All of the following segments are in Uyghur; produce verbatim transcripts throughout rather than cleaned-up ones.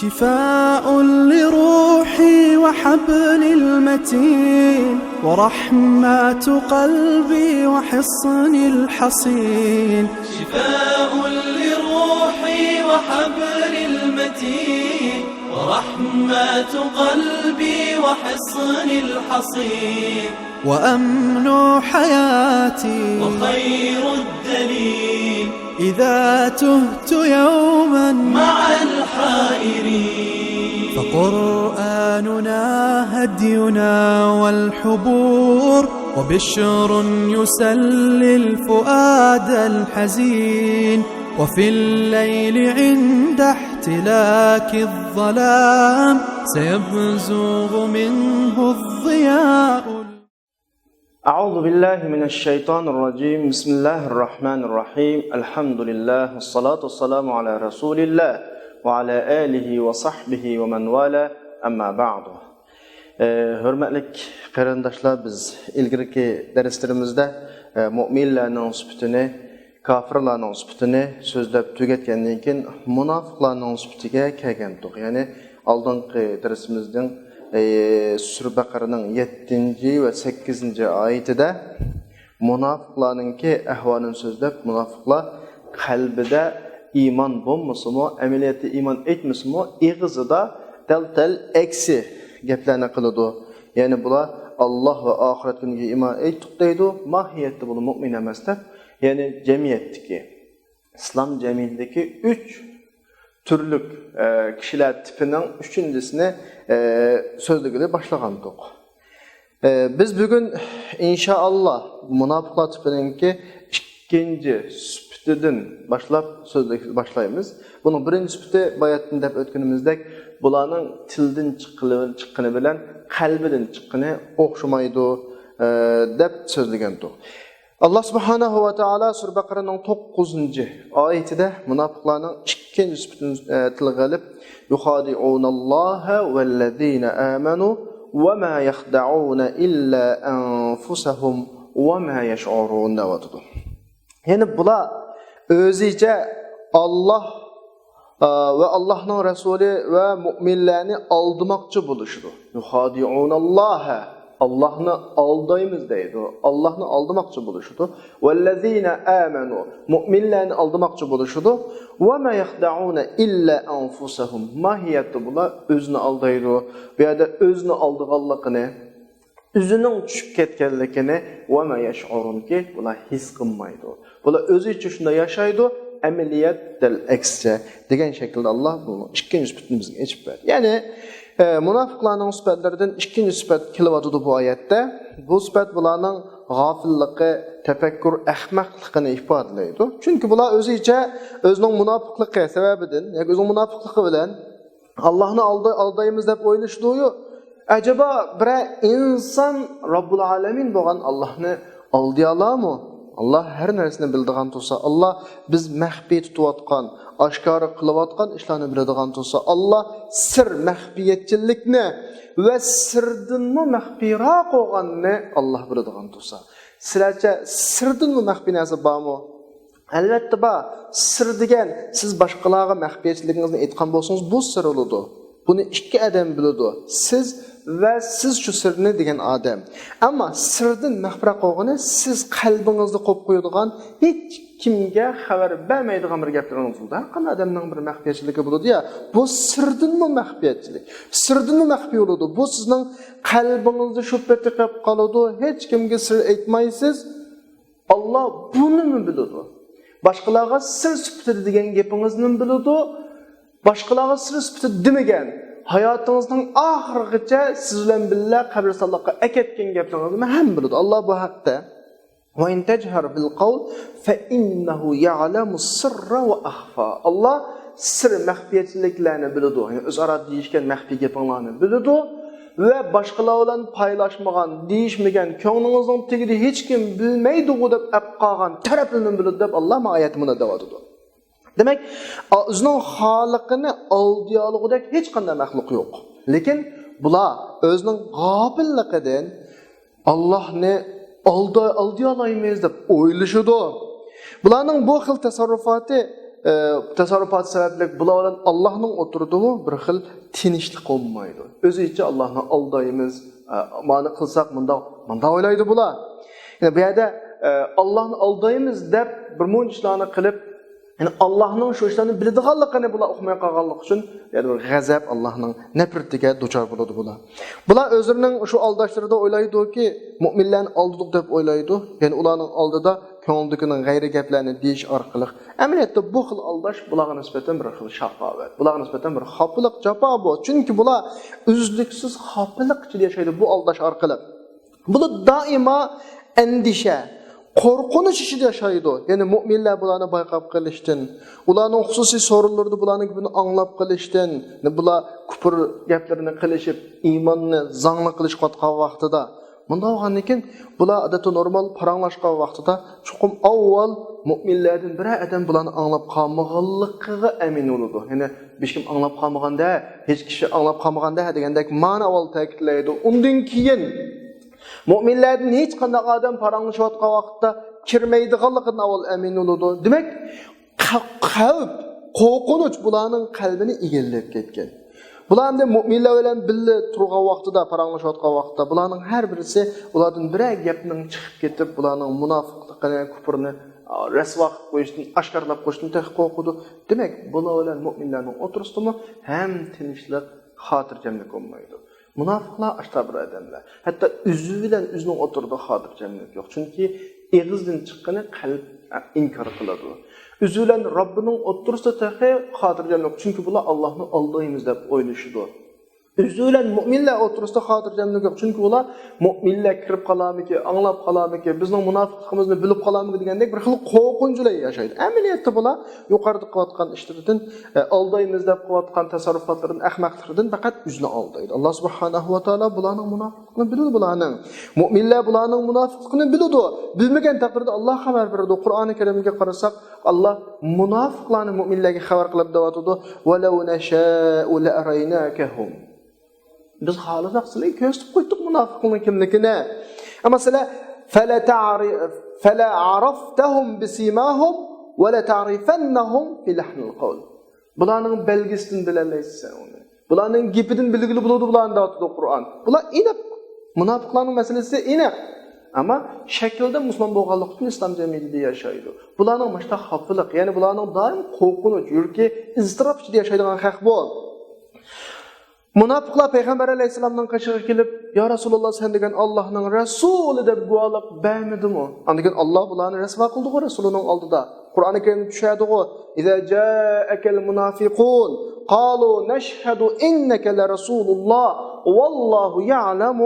شفاء لروحي وحبل المتين، ورحمة قلبي وحصن الحصين. شفاء لروحي وحبل المتين، ورحمة قلبي وحصن الحصين. وأمن حياتي وخير الدليل، إذا تهت يوما مع الحائرين. فقرآننا هدينا والحبور، وبشر يسلي الفؤاد الحزين. وفي الليل عند احتلاك الظلام، سيبزغ منه الضياء. أعوذ بالله من الشيطان الرجيم. بسم الله الرحمن الرحيم. الحمد لله والصلاة والسلام على رسول الله وعلى آله وصحبه ومن والاه. أما بعد. ئە، ھۆرمەتلىك قېرىنداشلار، بىز ئىلگىرىكى دەرسلىرىمىزدە، ئە، مۆمىنلەرنىڭ سۈپىتىنى، كاپىرلارنىڭ سۈپىتىنى سۆزلەپ تۈگەتكەندىن كېيىن، مۇناپىقلارنىڭ سۈپىتىگە كەلگەنتۇق. يەنى ئالدىنقى دەرسىمىزنىڭ، ئى، سۈرە بەقەرىنىڭ يەتتىنچى ۋە سەككىزىنچى ئايىتىدە مۇناپىقلارنىڭكى ئەھۋالىنى سۆزلەپ، مۇناپىقلار قەلبىدە ئىمان بولمىسىمۇ، ئەمەلىيەتتە ئىمان ئېيتمىسىمۇ، ئېغىزىدا دەل-دەل ئەكسى گەپلەرنى قىلىدۇ. يەنى بۇلار ئاللاھ ۋە ئاخىرەت كۈنىگە ئىمان ئېيتتۇق دەيدۇ، ماھىيەتتە بۇلار مۆمىن ئەمەس دەپ. يەنى جەمئىيەتتىكى، ئىسلام جەمئىيىتىدىكى ئۈچ تۈرلۈك، ئە، كىشىلەر تىپىنىڭ ئۈچىنچىسىنى، ئە، سۆزلىگىلى باشلىغانتۇق. ئە، بىز بۈگۈن ئىنشائاللا مۇناپىقلار تىپىنىڭكى ئىككىنچى سۈپىتىدىن باشلاپ سۆزلەشكە باشلايمىز. بۇنىڭ بىرىنچى سۈپىتى باياتىن دەپ ئۆتكىنىمىزدەك، بۇلارنىڭ تىلدىن چىققىنى، چىققىنى بىلەن قەلبىدىن چىققىنى ئوخشىمايدۇ، ئە، دەپ سۆزلىگەنتۇق. ئاللاھ سۇبھانەھۇ ۋە تائالا سۈرە بەقەرەنىڭ توققۇزىنچى ئايىتىدە مۇناپىقلارنىڭ ئىككىنچى سۈپىتىنى، ئە، تىلغا ئېلىپ، يۇخادىئۇنەللاھە ۋەللەزىنە ئامەنۇ ۋە مە يەخدەئۇنە ئىللا ئەنفۇسەھۇم ۋە مە يەشئۇرۇن دەۋاتىدۇ. يەنى بۇلار ئۆزىچە ئاللاھ ئا، ۋە ئاللاھنىڭ رەسۇلى ۋە مۆمىنلەرنى ئالدىماقچى بولۇشىدۇ. يۇخادىئۇنەللاھە، ئاللاھنى ئالدايمىز دەيدۇ. ئاللاھنى ئالدىماقچى بولۇشىدۇ. ۋەللەزىنە ئامەنۇ، مۆمىنلەرنى ئالدىماقچى بولۇشىدۇ. ۋە مە يەخدەئۇنە ئىللا ئەنفۇسەھۇم، ماھىيەتتە بۇلار ئۆزىنى ئالدايدۇ. بۇ يەردە ئۆزىنى ئالدىغانلىقىنى، ئۆزىنىڭ چۈشۈپ كەتكەنلىكىنى ۋە مە يەشئۇرۇنكى، بۇلار ھېس قىلمايدۇ. بۇلار ئۆزىچە شۇنداق ياشايدۇ، ئەمەلىيەت دەل ئەكسىچە دېگەن شەكىلدە ئاللاھ بۇنىڭ ئىككىنچى سۈپىتىنى بىزگە ئېچىپ بەردى. يەنى، ئە، مۇناپىقلارنىڭ سۈپەتلىرىدىن ئىككىنچى سۈپەت كېلىۋاتىدۇ بۇ ئايەتتە. بۇ سۈپەت بۇلارنىڭ غاپىللىقى، تەپەككۇر، ئەخمەقلىقىنى ئىپادىلەيدۇ. چۈنكى بۇلار ئۆزىچە ئۆزىنىڭ مۇناپىقلىقى سەۋەبىدىن ياكى ئۆزىنىڭ مۇناپىقلىقى بىلەن ئاللاھنى ئالدا-، ئالدايمىز دەپ ئويلىشىدۇ. ئەجەبا بىرەر ئىنسان رەببۇل ئالەمىن بولغان ئاللاھنى ئالدىيالامۇ؟ ئاللاھ ھەر نەرسىنى بىلىدىغان تۇرسا، ئاللاھ بىز مەخپىي تۇتۇۋاتقان، ئاشكارا قىلىۋاتقان ئىشلارنى بىلىدىغان تۇرسا، ئاللاھ سىر مەخپىيەتچىلىكنى ۋە سىردىنمۇ مەخپىيراق بولغاننى ئاللاھ بىلىدىغان تۇرسا، سىلەرچە سىردىنمۇ مەخپىي نەرسە بارمۇ؟ ئەلۋەتتە بار. سىر دېگەن، سىز باشقىلارغا مەخپىيەتچىلىكىڭىزنى ئېيتقان بولسىڭىز، بۇ سىر بولىدۇ. بۇنى ئىككى ئادەم بىلىدۇ. سىز ۋە سىز شۇ سىرنى دېگەن ئادەم. ئەمما سىردىن مەخپىيراق بولغىنى، سىز قەلبىڭىزدە قويۇپ قويىدىغان، ھېچ كىمگە خەۋەر بەرمەيدىغان بىر گەپلىرىڭىز بولىدۇ. ھەر قانداق ئادەمنىڭ بىر مەخپىيەتچىلىكى بولىدۇ يا. بۇ سىردىنمۇ مەخپىيەتچىلىك. سىردىنمۇ مەخپىي بولىدۇ. بۇ سىزنىڭ قەلبىڭىزدە شۇ پېتى قېلىپ قالىدۇ. ھېچ كىمگە سىر ئېيتمايسىز. ئاللاھ بۇنىمۇ بىلىدۇ. باشقىلارغا سىر سۈپىتىدە دېگەن گېپىڭىزنىمۇ بىلىدۇ. باشقىلارغا سىر سۈپىتىدە دېمىگەن، ھاياتىڭىزنىڭ ئاخىرىغىچە سىز بىلەن بىللە قەبرىستانلىققا ئەكەتكەن گەپلىرىڭىزنىمۇ ھەم بىلىدۇ. ئاللاھ بۇ ھەقتە، «ۋە ئىن تەجھەر بىل قەۋل فە ئىننەھۇ يەئلەمۇس سىررە ۋە ئەخفا.» ئاللاھ سىر، مەخپىيەتچىلىكلەرنى بىلىدۇ. يەنى ئۆزئارا دېيىشكەن مەخپىي گېپىڭلارنى بىلىدۇ. ۋە باشقىلار بىلەن پايلاشمىغان، دېيىشمىگەن، كۆڭلىڭىزنىڭ تېگىدە ھېچكىم بىلمەيدىغۇ دەپ ئەپ قالغان تەرەپلىرىنى بىلىدۇ دەپ ئاللاھ ما ئايەتتە مۇنى دەۋاتىدۇ. دېمەك، ئا-، ئۆزىنىڭ خالىقىنى ئالدىيالىغۇدەك ھېچقانداق مەخلۇق يوق. لېكىن بۇلار ئۆزىنىڭ غاپىللىقىدىن ئاللاھنى ئالدا-، ئالدىيالايمىز دەپ ئويلىشىدۇ. بۇلارنىڭ بۇ خىل تەسەررۇپاتى ئە، تەسەررۇپاتى سەۋەبلىك بۇلار بىلەن ئاللاھنىڭ ئوتتۇرىدىمۇ بىر خىل تىنچلىق بولمايدۇ. ئۆزىچە ئاللاھنى ئالدايمىز، ئە، مانا قىلساق مۇنداق، مۇنداق ئويلايدۇ بۇلار. يەنى بۇ يەردە، ئە، ئاللاھنى ئالدايمىز دەپ بىر مۇنچە ئىشلارنى قىلىپ، يەنى ئاللاھنىڭ شۇ ئىشلارنى بىلىدىغانلىقىنى بۇلار ئۇقماي قالغانلىقى ئۈچۈن، يەنى بىر غەزەپ، ئاللاھنىڭ نەپرىتىگە دۇچار بولىدۇ بۇلار. بۇلار ئۆزلىرىنىڭ شۇ ئالداشلىرىدا ئويلايدۇكى، مۇئمىنلارنى ئالدىدۇق دەپ ئويلايدۇ. يەنى ئۇلارنىڭ ئالدىدا كۆڭلىدىكىنىڭ غەيرىي گەپلەرنى دېيىش ئارقىلىق، ئەمەلىيەتتە بۇ خىل ئالداش بۇلارغا نىسبەتەن بىر خىل شاقاۋەت، بۇلارغا نىسبەتەن بىر خاپىلىق، جاپا بۇ. چۈنكى بۇلار ئۈزلۈكسىز خاپىلىق ئىچىدە ياشايدۇ بۇ ئالداش ئارقىلىق. بۇلار دائىما ئەندىشە، قورقۇنچ ئىچىدە ياشايدۇ. يەنى مۇئمىنلار بۇلارنى بايقاپ قېلىشتىن، ئۇلارنىڭ خۇسۇسىي سورۇنلىرىدا بۇلارنىڭ گېپىنى ئاڭلاپ قېلىشتىن، بۇلار كۇپۇر گەپلىرىنى قىلىشىپ، ئىماننى زاڭلىق قىلىشىۋاتقان ۋاقتىدا، مۇنداق بولغاندىن كېيىن، بۇلار ئادەتتە نورمال پاراڭلاشقان ۋاقتىدا چوقۇم ئاۋۋال مۇئمىنلەردىن بىرەر ئادەم بۇلارنى ئاڭلاپ قالمىغانلىقىغا ئەمىن بولىدۇ. يەنى ھېچكىم ئاڭلاپ قالمىغاندا، ھېچ كىشى ئاڭلاپ قالمىغاندا دېگەندەك مانا ئاۋۋال تەكىتلەيدۇ. ئۇندىن كېيىن مۇئمىنلەردىن ھېچقانداق ئادەم پاراڭلىشىۋاتقان ۋاقىتتا كىرمەيدىغانلىقىدىن ئاۋۋال ئەمىن بولىدۇ. دېمەك، قە-، خەۋپ، قورقۇنچ بۇلارنىڭ قەلبىنى ئىگىلەپ كەتكەن. بۇلار ئەمدى مۇئمىنلار بىلەن بىللە تۇرغان ۋاقتىدا، پاراڭلىشىۋاتقان ۋاقتىدا بۇلارنىڭ ھەر بىرسى ئۇلاردىن بىرەر گەپنىڭ چىقىپ كېتىپ، بۇلارنىڭ مۇناپىقلىقىنى، كۇپرىنى، ئا، رەسۋا قىلىپ قويۇشتىن، ئاشكارىلاپ قويۇشتىن تېخى قورقىدۇ. دېمەك، بۇلار بىلەن مۇئمىنلارنىڭ ئوتتۇرىسىدىمۇ ھەم تىنچلىق، خاتىرجەملىك بولمايدۇ. مۇناپىقلار ئاشتا بىر ئادەملەر. ھەتتا ئۆزى بىلەن ئۆزىنىڭ ئوتتۇرىدا خاتىرجەملىك يوق. چۈنكى ئېغىزدىن چىققىنى قەلب ئىنكار قىلىدۇ. ئۆزى بىلەن رەببىنىڭ ئوتتۇرىسىدا تېخى خاتىرجەملىك يوق. چۈنكى بۇلار ئاللاھنى ئالدايمىز دەپ ئويلىشىدۇ. ئۆزى بىلەن مۇئمىنلەر ئوتتۇرىسىدا خاتىرجەملىك يوق. چۈنكى ئۇلار مۇئمىنلەر كىرىپ قالارمىكى، ئاڭلاپ قالارمىكى، بىزنىڭ مۇناپىقلىقىمىزنى بىلىپ قالارمىكى دېگەندەك بىر خىل قورقۇنچ بىلەن ياشايدۇ. ئەمەلىيەتتە بۇلار يۇقىرىدا قىلىۋاتقان ئىشلىرىدىن، ئە، ئالدايمىز دەپ قىلىۋاتقان تەسەررۇپاتلىرىدىن، ئەخمەقلىرىدىن پەقەت ئۆزىنى ئالدايدۇ. ئاللا سۇبھانەھۇ ۋە تائالا بۇلارنىڭ مۇناپىقلىقىنى بىلىدۇ بۇلارنىڭ. مۇئمىنلەر بۇلارنىڭ مۇناپىقلىقىنى بىلىدۇ. بىلمىگەن تەقدىردە ئاللا خەۋەر بېرىدۇ. قۇرئانى كەرىمگە قارىساق، ئاللا مۇناپىقلارنى مۇئمىنلەرگە خەۋەر قىلىپ دەۋاتىدۇ. ۋەلەۋ نەشائۇ لەئەرەيناكەھۇم. بىز خالىساق سىلەرگە كۆرسىتىپ قويدۇق مۇناپىقنىڭ كىملىكىنى. ئەمما سىلەر فەلە تەرى-، فەلە ئەرەفتەھۇم بىسىماھۇم ۋەلە تەرىفەننەھۇم فى لەھنىل قەۋل. بۇلارنىڭ بەلگىسىدىن بىلەلەيسەن ئۇنى. بۇلارنىڭ گېپىدىن بىلگىلى بولىدۇ بۇلارنى دەۋاتىدۇ قۇرئان. بۇلار ئېنىق. مۇناپىقلارنىڭ مەسىلىسى ئېنىق. ئەمما شەكىلدە مۇسۇلمان بولغانلىقى ئۈچۈن ئىسلام جەمئىيىتىدە ياشايدۇ. بۇلارنىڭ مۇشۇنداق خاپىلىق، يەنى بۇلارنىڭ دائىم قورقۇنچ، يۈرىكى ئىزتىراپ ئىچىدە ياشايدىغان خەق بۇ. مۇناپىقلار پەيغەمبەر ئەلەيھىسسالامنىڭ قېشىغا كېلىپ، يا رەسۇلاللا، سەن دېگەن ئاللاھنىڭ رەسۇلى دەپ گۇۋاھلىق بەرمىدىمۇ؟ ئاندىن كېيىن ئاللا بۇلارنى رەسۋا قىلدىغۇ رەسۇلىنىڭ ئالدىدا. قۇرئانى كەرىم چۈشەدىغۇ، إذا جاءك المنافقون قالوا نشهد إنك لرسول الله والله يعلم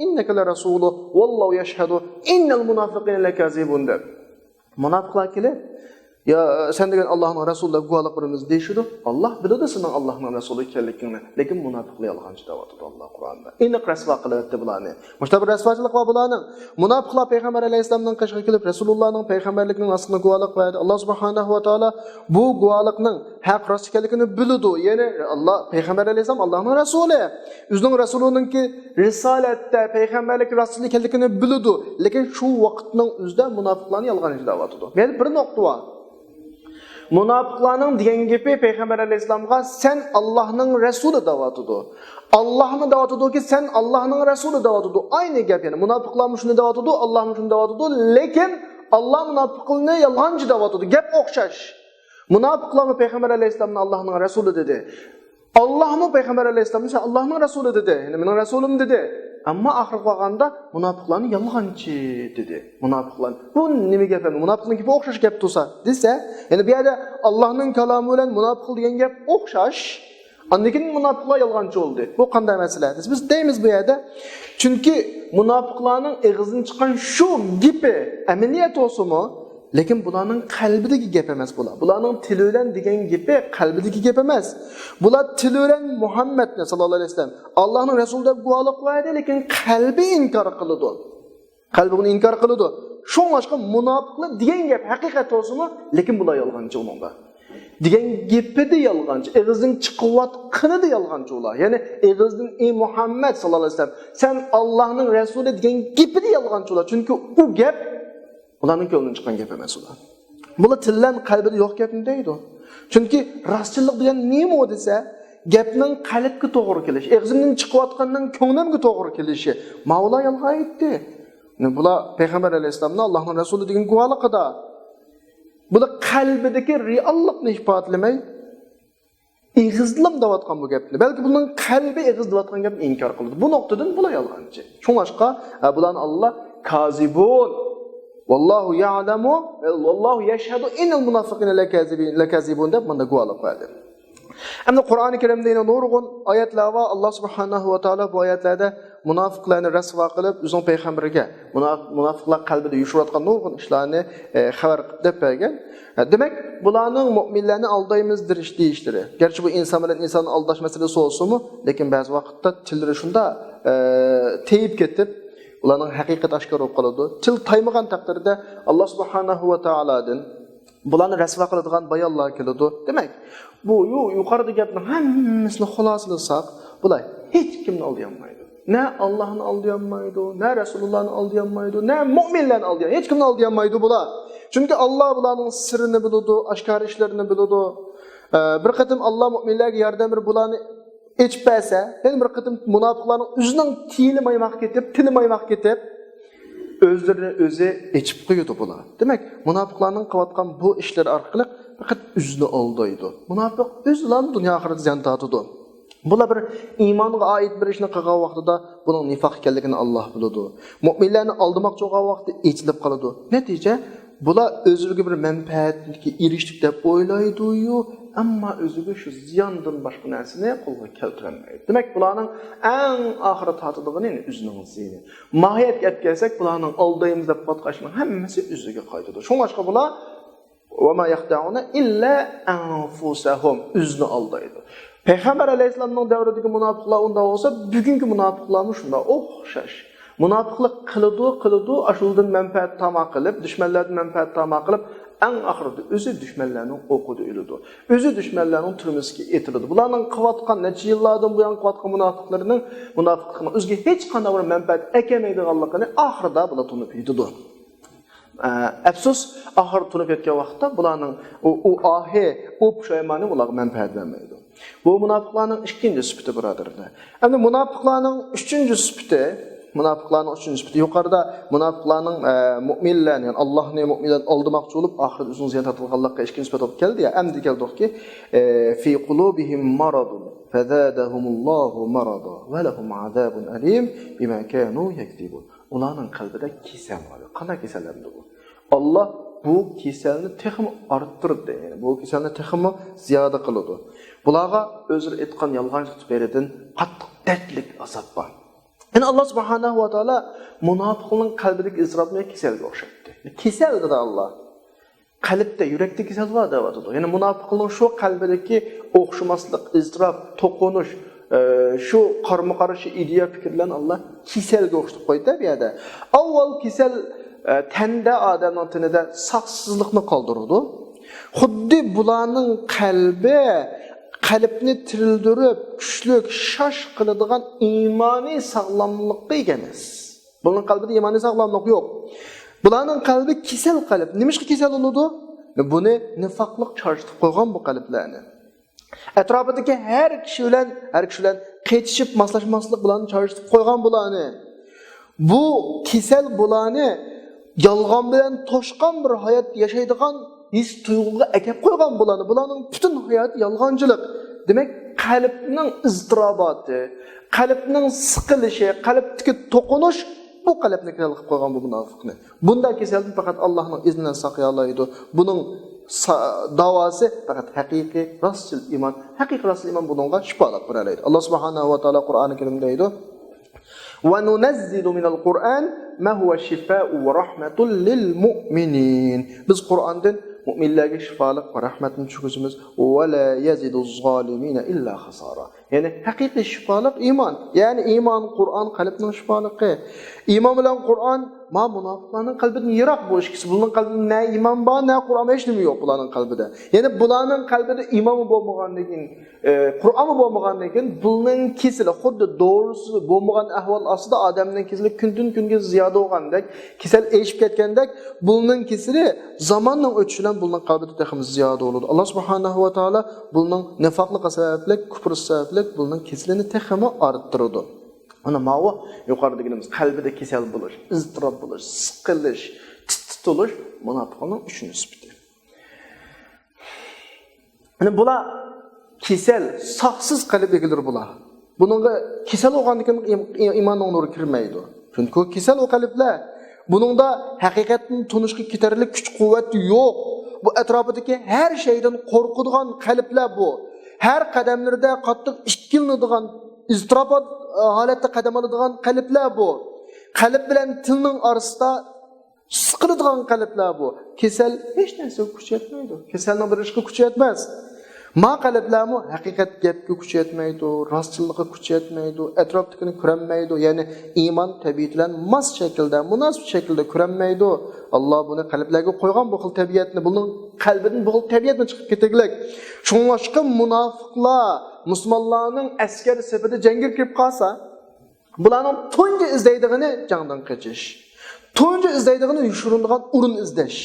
إنك لرسوله والله يشهد إن المنافقين لكاذبون دەپ. مۇناپىقلار كېلىپ، يا، سەن دېگەن ئاللاھنىڭ رەسۇلى دەپ گۇۋاھلىق بېرىمىز دېيىشىدۇ. ئاللا بىلىدۇ سېنىڭ ئاللاھنىڭ رەسۇلى ئىكەنلىكىڭنى، لېكىن مۇناپىقلار يالغانچى دەۋاتىدۇ ئاللا قۇرئاندا. ئېنىق رەسۋا قىلىۋەتتى بۇلارنى. مۇشۇنداق بىر رەسۋاچىلىق بار بۇلارنىڭ. مۇناپىقلار پەيغەمبەر ئەلەيھىسسالامنىڭ قېشىغا كېلىپ، رەسۇلۇللانىڭ پەيغەمبەرلىكىنىڭ راستلىقىنى گۇۋاھلىق بەردى. ئاللا سۇبھانەھۇ ۋە تائالا بۇ گۇۋاھلىقنىڭ ھەق راست ئىكەنلىكىنى بىلىدۇ. يەنى ئاللا، پەيغەمبەر ئەلەيھىسسالام ئاللانىڭ رەسۇلى. ئۆزىنىڭ رەسۇلىنىڭكى رىسالەتتە، پەيغەمبەرلىك راستلىق ئىكەنلىكىنى بىلىدۇ. لېكىن شۇ ۋاقىتنىڭ ئۆزىدە مۇناپىقلارنى يالغانچى دەۋاتىدۇ. يەنە بىر نۇقتا بار. مۇناپىقلارنىڭ دېگەن گېپى پەيغەمبەر ئەلەيھىسسالامغا، سەن ئاللاھنىڭ رەسۇلى دەۋاتىدۇ. ئاللاھمۇ دەۋاتىدۇكى، سەن ئاللاھنىڭ رەسۇلى دەۋاتىدۇ. ئاينى گەپ يەنە. مۇناپىقلارمۇ شۇنى دەۋاتىدۇ، ئاللاھمۇ شۇنى دەۋاتىدۇ. لېكىن ئاللا مۇناپىقلارنى يالغانچى دەۋاتىدۇ. گەپ ئوخشاش. مۇناپىقلارمۇ پەيغەمبەر ئەلەيھىسسالامنى ئاللاھنىڭ رەسۇلى دېدى. ئاللاھمۇ پەيغەمبەر ئەلەيھىسسالامنى سەن ئاللاھنىڭ رەسۇلى دېدى. يەنى مېنىڭ رەسۇلۇم دېدى. ئەمما ئاخىرقى قالغاندا مۇناپىقلارنى يالغانچى دېدى. مۇناپىقلار. بۇ نېمە گەپ ئەمدى؟ مۇناپىقنىڭ گېپى ئوخشاش گەپ تۇرسا دېسە، يەنى بۇ يەردە ئاللاھنىڭ كالامى بىلەن مۇناپىقلار دېگەن گەپ ئوخشاش. ئاندىن كېيىن مۇناپىقلار يالغانچى بولدى. بۇ قانداق مەسىلە دېسە، بىز دەيمىز بۇ يەردە. چۈنكى مۇناپىقلارنىڭ ئېغىزىدىن چىققان شۇ گېپى ئەمەلىيەت بولسىمۇ، لېكىن بۇلارنىڭ قەلبىدىكى گەپ ئەمەس بۇلار. بۇلارنىڭ تىلى بىلەن دېگەن گېپى قەلبىدىكى گەپ ئەمەس. بۇلار تىلى بىلەن مۇھەممەدنى ساللاللاھۇ ئەلەيھى ۋەسەللەم ئاللاھنىڭ رەسۇلى دەپ گۇۋاھلىق بەردى، لېكىن قەلبى ئىنكار قىلىدۇ. قەلبى بۇنى ئىنكار قىلىدۇ. شۇڭلاشقا مۇناپىقلار دېگەن گەپ ھەقىقەت بولسىمۇ، لېكىن بۇلار يالغانچى ئۇنىڭدا. دېگەن گېپىدە يالغانچى، ئېغىزدىن چىقىۋاتقىنىدا يالغانچى ئۇلار. يەنى ئېغىزدىن، ئى مۇھەممەد ساللاللاھۇ ئەلەيھى ۋەسەللەم، سەن ئاللاھنىڭ رەسۇلى دېگەن گېپىدە يالغانچى ئۇلار. چۈنكى ئۇ گەپ ئۇلارنىڭ كۆڭلىدىن چىققان گەپ ئەمەس ئۇلار. بۇلار تىل بىلەن قەلبىدە يوق گەپنى دەيدۇ. چۈنكى راستچىللىق دېگەن نېمە ئۇ دېسە، گەپنىڭ قەلبكە توغرا كېلىشى، ئېغىزىمدىن چىقىۋاتقاننىڭ كۆڭلۈمگە توغرا كېلىشى. ماۋۇلار يالغان ئېيتتى. بۇلار پەيغەمبەر ئەلەيھىسسالامنى ئاللاھنىڭ رەسۇلى دېگەن گۇۋاھلىقىدا. بۇلار قەلبىدىكى رېئاللىقنى ئىپادىلىمەي، ئېغىزدىلا دەۋاتقان بۇ گەپنى. بەلكى بۇنىڭ قەلبى ئېغىزدا دەۋاتقان گەپنى ئىنكار قىلىدۇ. بۇ نۇقتىدىن بۇلار يالغانچى. شۇڭلاشقا، ھە، بۇلارنى ئاللا كازىبۇن. ۋاللاھۇ يەلەمۇ، ۋاللاھۇ يەشھەدۇ ئىننەل مۇنافىقىنە لەكازىبىن، لەكازىبۇن دەپ مۇندا گۇۋاھلىق بەردى. ئەمدى قۇرئانى كەرىمدە يەنە نۇرغۇن ئايەتلەر بار. ئاللا سۇبھانەھۇ ۋە تائالا بۇ ئايەتلەردە مۇنافىقلارنى رەسۋا قىلىپ، ئۆزىنىڭ پەيغەمبىرىگە، مۇناپ-، مۇناپىقلار قەلبىدە يوشۇرۇۋاتقان نۇرغۇن ئىشلارنى، ئە، خەۋەر قىلىپ دەپ بەرگەن. ئە، دېمەك، بۇلارنىڭ مۇئمىنلەرنى ئالدايمىز دېيىش-، دېيىشلىرى. گەرچە بۇ ئىنسان بىلەن ئىنساننى ئالداش مەسىلىسى بولسىمۇ، لېكىن بەزى ۋاقىتتا تىللىرى شۇنداق، ئە، تېيىپ كېتىپ، ئۇلارنىڭ ھەقىقىتى ئاشكارا بولۇپ قالىدۇ. تىل تايمىغان تەقدىردە، ئاللا سۇبھانەھۇ ۋە تائالادىن بۇلارنى رەسۋا قىلىدىغان بايانلار كېلىدۇ. دېمەك، بۇ يۇ-، يۇقىرىدا گەپنىڭ ھەممىسىنى خۇلاسىلىساق، بۇلار ھېچ كىمنى ئالدىيالمايدۇ. نە ئاللاھنى ئالدىيالمايدۇ، نە رەسۇلۇللانى ئالدىيالمايدۇ، نە مۇئمىنلارنى ئالدىيالمايدۇ. ھېچ كىمنى ئالدىيالمايدۇ بۇلار. چۈنكى ئاللا بۇلارنىڭ سىرىنى بىلىدۇ، ئاشكارا ئىشلىرىنى بىلىدۇ. ئە، بىر قېتىم ئاللا مۇئمىنلارغا ياردەم بېرىپ بۇلارنى ئېچىپ بەرسە، يەنە بىر قېتىم مۇناپىقلارنىڭ ئۆزىنىڭ تىلى مايماق كېتىپ، تىلى مايماق كېتىپ، ئۆزلىرىنى ئۆزى ئېچىپ قويىدۇ بۇلار. دېمەك، مۇناپىقلارنىڭ قىلىۋاتقان بۇ ئىشلىرى ئارقىلىق پەقەت ئۆزىنى ئالدايدۇ. مۇناپىق ئۆزىلا دۇنيا ئاخىرەتتە زىيان تارتىدۇ. بۇلار بىر ئىمانغا ئائىت بىر ئىشنى قىلغان ۋاقتىدا بۇنىڭ نىفاق ئىكەنلىكىنى ئاللا بىلىدۇ. مۇئمىنلارنى ئالدىماقچى بولغان ۋاقتىدا ئېچىلىپ قالىدۇ. نەتىجە، بۇلار ئۆزلىرىگە بىر مەنپەئەتكە ئېرىشتۇق دەپ ئويلايدۇ-يۇ، ئەمما ئۆزىگە شۇ زىياندىن باشقا نەرسىنى قولغا كەلتۈرەلمەيدۇ. دېمەك، بۇلارنىڭ ئەڭ ئاخىرى تارتىدىغىنى ئۆزىنىڭ زىيىنى. ماھىيەتكە ئەپ كەلسەك، بۇلارنىڭ ئالدايمىز دەپ قاتقان ئىشنىڭ ھەممىسى ئۆزىگە قايتىدۇ. شۇڭلاشقا بۇلار «وما يخدعون إلا أنفسهم» ئۆزىنى ئالدايدۇ. پەيغەمبەر ئەلەيھىسسالامنىڭ دەۋرىدىكى مۇناپىقلار ئۇنداق بولسا، بۈگۈنكى مۇناپىقلارمۇ شۇنداق ئوخشاش. مۇناپىقلىق قىلىدۇ، قىلىدۇ، ئاشۇلىدىن مەنپەئەت تاما قىلىپ، دۈشمەنلەردىن مەنپەئەت تاما قىلىپ، ئەڭ ئاخىرىدا ئۆزى دۈشمەنلەرنىڭ ئوقىدا ئۆلىدۇ. ئۆزى دۈشمەنلەرنىڭ تۈرمىسىگە ئېتىلىدۇ. بۇلارنىڭ قىلىۋاتقان، نەچچە يىللاردىن بۇيان قىلىۋاتقان مۇناپىقلىرىنىڭ، مۇناپىقلىقنىڭ ئۆزىگە ھېچقانداق بىر مەنپەئەت ئەكەلمەيدىغانلىقىنى ئاخىرىدا بۇلار تونۇپ يېتىدۇ. ئە، ئەپسۇس، ئاخىرى تونۇپ يەتكەن ۋاقىتتا بۇلارنىڭ ئۇ، ئۇ ئاھى، ئۇ پۇشايمانى ئۇلارغا مەنپەئەت بەرمەيدۇ. بۇ مۇناپىقلارنىڭ ئىككىنچى سۈپىتى، بۇرادەرلەر. ئەمدى مۇناپىقلارنىڭ ئۈچىنچى سۈپىتى، مۇناپىقلارنىڭ ئۈچىنچى سۈپىتى، يۇقىرىدا مۇناپىقلارنىڭ، ئە، مۇئمىنلەرنى، يەنى ئاللاھنى، مۇئمىنلەرنى ئالدىماقچى بولۇپ، ئاخىرىدا ئۆزىنىڭ زىيان تارتىدىغانلىقىغا ئىككىنچى سۈپەت بولۇپ كەلدى يا، ئەمدى كەلدۇقكى، ئە، «في قلوبهم مرض فزادهم الله مرضا ولهم عذاب أليم بما كانوا يكذبون». ئۇلارنىڭ قەلبىدە كېسەل بار. قانداق كېسەل ئەمدى بۇ؟ ئاللا بۇ كېسەلنى تېخىمۇ ئارتتۇردى. يەنى بۇ كېسەلنى تېخىمۇ زىيادە قىلىدۇ. بۇلارغا ئۆزلىرى ئېيتقان يالغانچىلىق تۈپەيلىدىن قاتتىق دەردلىك ئازاب بار. يەنى ئاللا سۇبھانەھۇ ۋە تائالا مۇناپىقنىڭ قەلبىدىكى ئىزتىراپنى كېسەلگە ئوخشاتتى. كېسەل دېدى ئاللا. قەلبتە، يۈرەكتە كېسەل بار دەۋاتىدۇ. يەنى مۇناپىقنىڭ شۇ قەلبىدىكى ئوخشىماسلىق، ئىزتىراپ، توقۇنۇش، ئە، شۇ قارىمۇ قارشى ئىدىيە، پىكىرلەرنى ئاللا كېسەلگە ئوخشىتىپ قويدى بۇ يەردە. ئاۋۋال كېسەل، ئە، تەندە، ئادەمنىڭ تېنىدە ساقسىزلىقنى قالدۇرىدۇ. خۇددى بۇلارنىڭ قەلبى، قەلبنى تىرىلدۈرۈپ، كۈچلۈك، شاش قىلىدىغان ئىمانىي ساغلاملىققا ئىگە ئەمەس. بۇنىڭ قەلبىدە ئىمانىي ساغلاملىق يوق. بۇلارنىڭ قەلبى كېسەل قەلب. نېمىشقا كېسەل بولىدۇ؟ بۇنى نىفاقلىق چارچىتىپ قويغان بۇ قەلبلەرنى. ئەتراپىدىكى ھەر كىشى بىلەن، ھەر كىشى بىلەن قېتىشىپ ماسلاشماسلىق بۇلارنى چارچىتىپ قويغان بۇلارنى. بۇ كېسەل بۇلارنى يالغان بىلەن توشقان بىر ھايات ياشايدىغان ھېس تۇيغۇغا ئەكەپ قويغان بۇلارنى. بۇلارنىڭ پۈتۈن ھاياتى يالغانچىلىق. دېمەك، قەلبنىڭ ئىزتىراباتى، قەلبنىڭ سىقىلىشى، قەلبتىكى توقۇنۇش بۇ قەلبنى كېسەل قىلىپ قويغان بۇ مۇناپىقنى. بۇنداق كېسەلدىن پەقەت ئاللاھنىڭ ئىزنى بىلەن ساقىيالايدۇ. بۇنىڭ سا-، داۋاسى پەقەت ھەقىقىي راستچىل ئىمان. ھەقىقىي راستچىل ئىمان بۇنىڭغا شىپالىق بېرەلەيدۇ. ئاللا سۇبھانەھۇ ۋە تائالا قۇرئانى كەرىمدە دەيدۇ، «وننزل من القرآن ما هو شفاء ورحمة للمؤمنين». بىز قۇرئاندىن مۇئمىنلەرگە شىپالىق ۋە رەھمەتنى چۈشكۈزىمىز. «ولا يزيد الظالمين إلا خسارا». يەنى ھەقىقىي شىپالىق ئىمان. يەنى ئىمان، قۇرئان قەلبنىڭ شىپالىقى. ئىمان بىلەن قۇرئان، ما مۇناپىقلارنىڭ قەلبىدىن يىراق بۇ ئىككىسى. بۇلارنىڭ قەلبىدە نە ئىمان بار، نە قۇرئان، ھېچ نېمە يوق بۇلارنىڭ قەلبىدە. يەنى بۇلارنىڭ قەلبىدە ئىمانمۇ بولمىغاندىن كېيىن، ئى، قۇرئانمۇ بولمىغاندىن كېيىن بۇنىڭ كېسىلى خۇددى دورىسى بولمىغان ئەھۋال ئاستىدا ئادەمنىڭ كېسىلى كۈندىن كۈنگە زىيادە بولغاندەك، كېسەل ئېشىپ كەتكەندەك، بۇنىڭ كېسىلى زاماننىڭ ئۆتۈشى بىلەن بۇنىڭ قەلبىدە تېخىمۇ زىيادە بولىدۇ. ئاللا سۇبھانەھۇ ۋە تائالا بۇنىڭ نىفاقلىقى سەۋەبلىك، كۇپرى سەۋەبلىك بۇنىڭ كېسىلىنى تېخىمۇ ئارتتۇرىدۇ. مانا ماۋۇ يۇقىرىدا دېگىنىمىز قەلبىدە كېسەل بولۇش، ئىزتىراپ بولۇش، سىقىلىش، تىت-تىت بولۇش مۇناپىقنىڭ ئۈچىنچى سۈپىتى. يەنى بۇلار كېسەل، ساقسىز قەلب ئىگىلىرى بۇلار. بۇنىڭغا كېسەل بولغاندىن كېيىن ئىم-، ئىم-، ئىماننىڭ نۇرى كىرمەيدۇ. چۈنكى ئۇ كېسەل ئۇ قەلبلەر. بۇنىڭدا ھەقىقەتنى تونۇشقا كېتەرلىك كۈچ-قۇۋۋەت يوق. بۇ ئەتراپىدىكى ھەر شەيدىن قورقىدىغان قەلبلەر بۇ. ھەر قەدەملىرىدە قاتتىق ئىككىلىنىدىغان، ئىزتىراپات، ئە، ھالەتتە قەدەم ئالىدىغان قەلبلەر بۇ. قەلب بىلەن تىلنىڭ ئارىسىدا سىقىلىدىغان قەلبلەر بۇ. كېسەل ھېچ نەرسىگە كۈچ يەتمەيدۇ. كېسەلنىڭ بىر ئىشقا كۈچى يەتمەس. ما قەلبلەرمۇ ھەقىقەت گەپكە كۈچى يەتمەيدۇ، راستچىللىققا كۈچى يەتمەيدۇ، ئەتراپتىكىنى كۆرەلمەيدۇ، يەنى ئىمان تەبىئىتى بىلەن ماس شەكىلدە، مۇناسىپ شەكىلدە كۆرەلمەيدۇ. ئاللا بۇنى قەلبلەرگە قويغان بۇ خىل تەبىئەتنى، بۇنىڭ قەلبىدىن بۇ خىل تەبىئەتنى چىقىپ كېتەرلىك. شۇڭلاشقا مۇناپىقلار مۇسۇلمانلارنىڭ ئەسكەر سېپىدە جەڭگە كىرىپ قالسا، بۇلارنىڭ تۇنجى ئىزدەيدىغىنى جەڭدىن قېچىش. تۇنجى ئىزدەيدىغىنى يوشۇرۇنىدىغان ئورۇن ئىزدەش.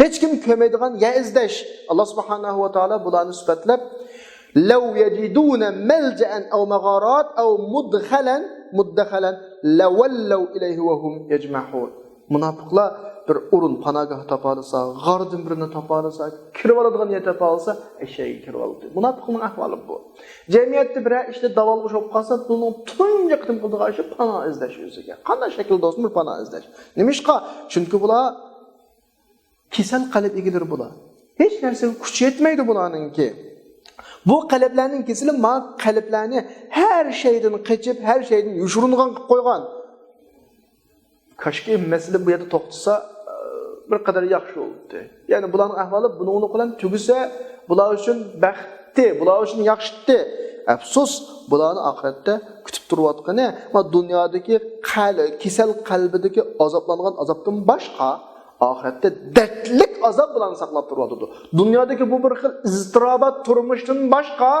ھېچكىم كۆرمەيدىغان يەر ئىزدەش. ئاللا سۇبھانەھۇ ۋە تائالا بۇلارنى سۈپەتلەپ، لو يجدون ملجأ أو مغارات أو مدخلا، مدخلا لولوا إليه وهم يجمحون. مۇناپىقلار بىر ئورۇن، پاناھگاھ تاپالىسا، غاردىن بىرنى تاپالىسا، كىرىۋالىدىغان يەر تاپالىسا، ئەشەگە كىرىۋالىدۇ. مۇناپىقنىڭ ئەھۋالى بۇ. جەمئىيەتتە بىرەر ئىشتا داۋالغۇش بولۇپ قالسا، بۇنىڭ تۇنجى قېتىم قىلىدىغان ئىشى پاناھ ئىزدەش ئۆزىگە. قانداق شەكىلدە بولسىمۇ پاناھ ئىزدەش. نېمىشقا؟ چۈنكى بۇلار كېسەل قەلب ئىگىلىرى بۇلار. ھېچ نەرسىگە كۈچ يەتمەيدۇ بۇلارنىڭكى. بۇ قەلبلەرنىڭ كېسىلى ما قەلبلەرنى ھەر شەيدىن قېچىپ، ھەر شەيدىن يوشۇرۇنغان قىلىپ قويغان. كاشكى مەسىلە بۇ يەردە توختىسا، ئە، بىر قەدەر ياخشى بولدى. يەنى بۇلارنىڭ ئەھۋالى بۇنىڭلىق بىلەن تۈگىسە، بۇلار ئۈچۈن بەختتى، بۇلار ئۈچۈن ياخشىتتى. ئەپسۇس، بۇلارنى ئاخىرەتتە كۈتۈپ تۇرۇۋاتقىنى، ما دۇنيادىكى قەل-، كېسەل قەلبىدىكى ئازابلانغان ئازابتىن باشقا، ئاخىرەتتە دەردلىك ئازاب بۇلارنى ساقلاپ تۇرۇۋاتىدۇ. دۇنيادىكى بۇ بىر خىل ئىزتىراپات تۇرمۇشتىن باشقا،